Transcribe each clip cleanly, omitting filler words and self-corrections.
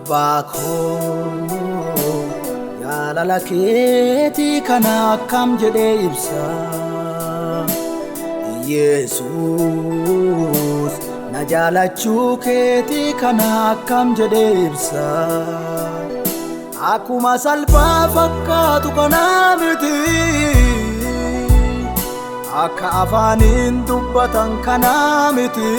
Abbaa koo jaalala keetii kana akkam jedhee ibsa. Yesuus na jaalachuu keetii kana akkam jedhee ibsa. Akkuma salphaa fakkaatu kana miti, akka afaaniin dubbatan kana miti.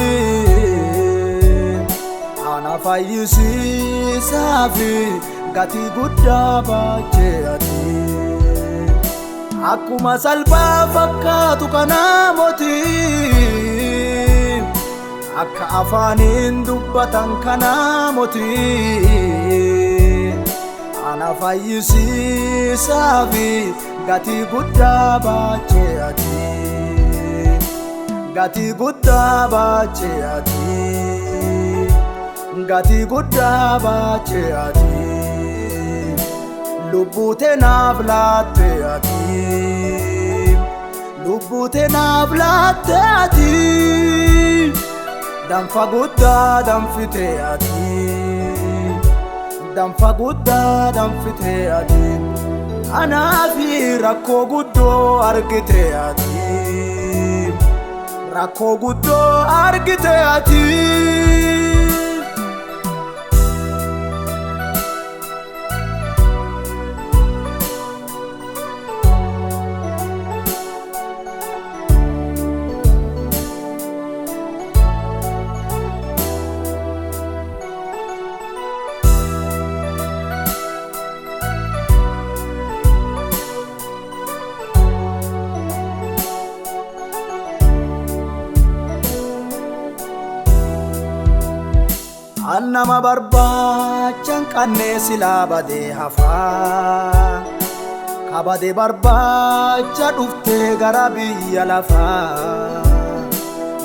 Ana fayyisiisaa fi gatii guddaa baachee ati. Akkuma salphaa fakkaatu kana miti, akka afaaniin dubbatan kana miti. Ana fayyisiisaa fi gatii guddaa baachee ati. Gatii guddaa baachee ati. Gatii guddaa baachee ati. Lubbuu teenaaf laatte ati. Lubbuu teenaaf laatte ati. Danfa guddaa danfite ati. Danfa guddaa danfite ati. Anaafi rakkoo guddoo argite ati. Rakkoo guddoo argite ati. Annama barbaachan qannee silaa badee hafaa. Kabade barbaacha dhuftee gara biyya lafaa.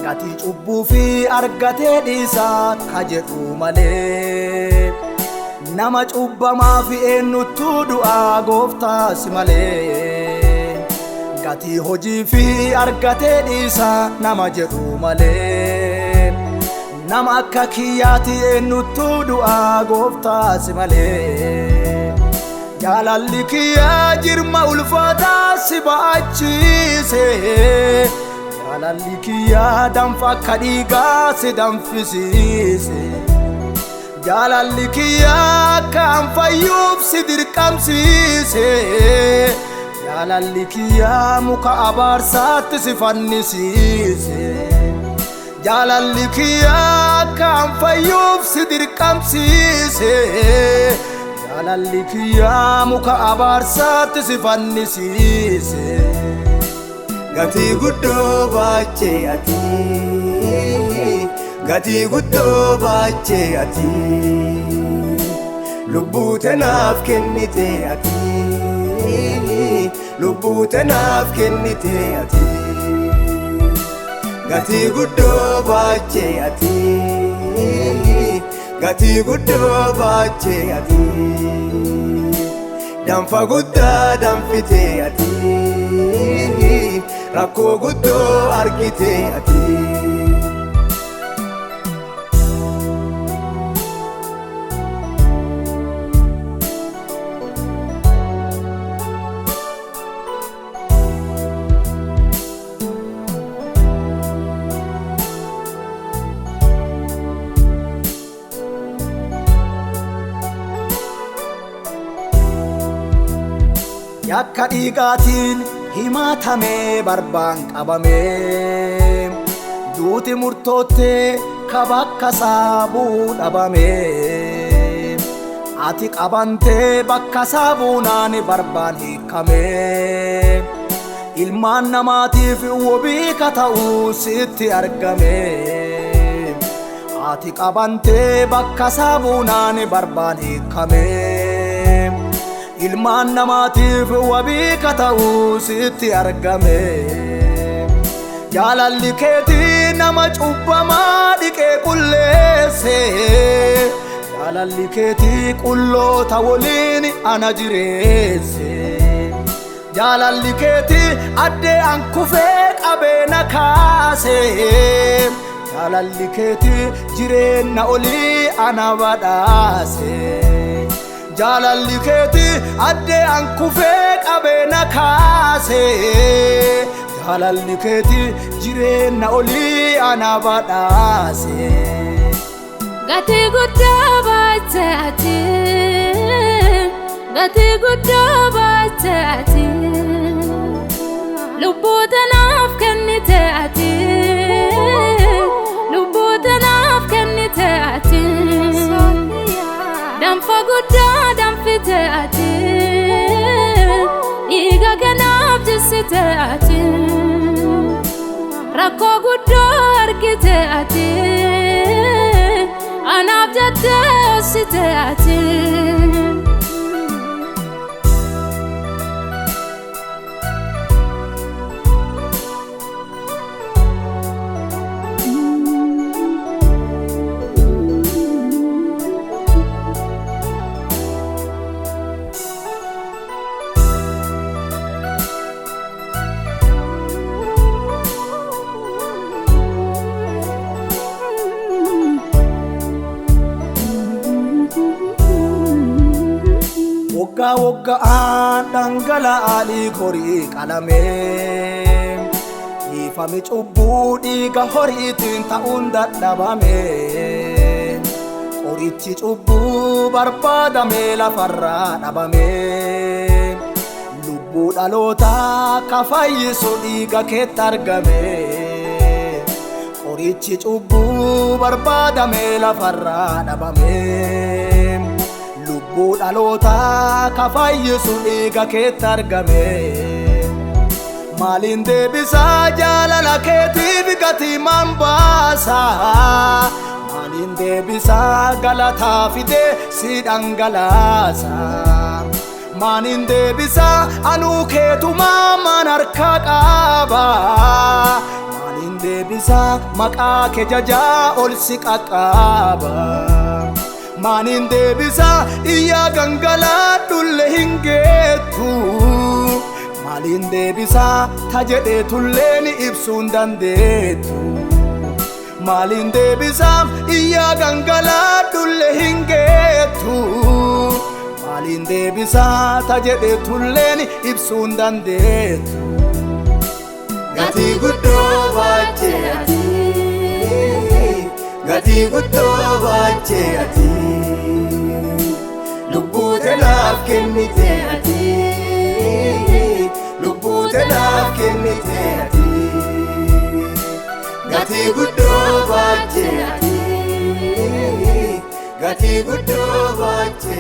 Gatii cubbuu fi argatee dhiisaa ka jedhu malee. Nama cubbamaa fi eenyuttuu du'aa gooftaas malee. Gatii hojii fi argatee dhiisaa nama jedhu malee. Nama akka kiyyaati eenyuttuu du'aa gooftaas malee. Jaalalli kiyyaa jirma ulfaataa si baachiise. Jaalalli kiyyaa danfa akka dhiigaa si danfisiise. Jaalalli kiyyaa akka an fayyuuf si dirqamsiise. Jaalalli kiyyaa muka abaarsaatti si fannisiise. Jaalalli kiyyaa akka an fayyuuf si dirqamsiise. Jaalalli kiyyaa muka abaarsaatti si fannisiise. Gatii guddoo baachee ati. Gatii guddoo baachee ati. Lubbuu teenaaf kennite ati. Lubbuu teenaaf kennite ati. Gatii guddoo baachee ati. Gatii guddoo baachee ati. Danfa guddaa danfite ati. Rakkoo guddoo argite ati. Yakka dhiigaatiin himatamee barbaan qabamee. Duuti murtoottee ka bakka saabuu dhabamee. Ati qabantee bakka saabuunaan barbaan hiikamee. Ilmaan namaatiif wabii ka ta'uu sitti argame. Ati qabantee bakka saabuunaan barbaan hiikamee. Ilmaan namaatiif wabii ka ta'uu sitti argame. Jaalalli keetii nama cubbamaa dhiqee qulleesse. Jaalalli keetii qulloota waliin ana jireesse. Jaalalli keetii addee an kufee qabee na kaase. Jaalalli keetii jireenya olii ana badhaase. Jaalalli keetii addee an kufee qabee na kaase. Jaalalli keetii jireenya olii ana badhaase. Gatii guddaa baatte ati, gatii guddaa baatte ati, lubbuu tanaaf kennite ati, lubbuu tanaaf kennite ati, danfa guddaa danfite ati, dhiiga kanaaf jissite ati, rakkoo guddoo argite ati. Anaaf jettee ossite ati. Waggaa waggaan dhangala'aa horii qalamee dhiifame cubbuu dhiiga horiitiin ta'uun dadhabame. Qorichi cubbuu barbaadame lafarraa dhabame. Lubbuu dhalootaa ka fayyisu dhiiga keetti argame. Qorichi cubbuu barbaadame lafarraa dhabame. Lubbuu dhalootaa ka fayyisu dhiiga keetti argame. Maaliin deebisaa jaalala keetiif gatii maan baasaa? Maaliin deebisaa galataa fidee si dhangalaasa? Maaliin deebisaa anuu keetumaa maan harkaa qaba? Maaliin deebisaa maqaa kee jajaa ol si qaqqaba? Maaniin deebisaa iyyaa gangalaa dhulle hin geettu. Maaliin deebisaa ta jedhee tullee ni ibsuu hin dandeettu. Maaliin deebisaa iyyaa gangalaa dhulle hin geettu. Maaliin deebisaa ta jedhee tullee ni ibsuu hin dandeettu. Gatii guddoo baatte ati, gatii guddoo baatte ati, lubbuu tanaaf kennite ati, lubbuu tanaaf kennite ati, gatii guddoo baatte ati, gatii guddoo baatte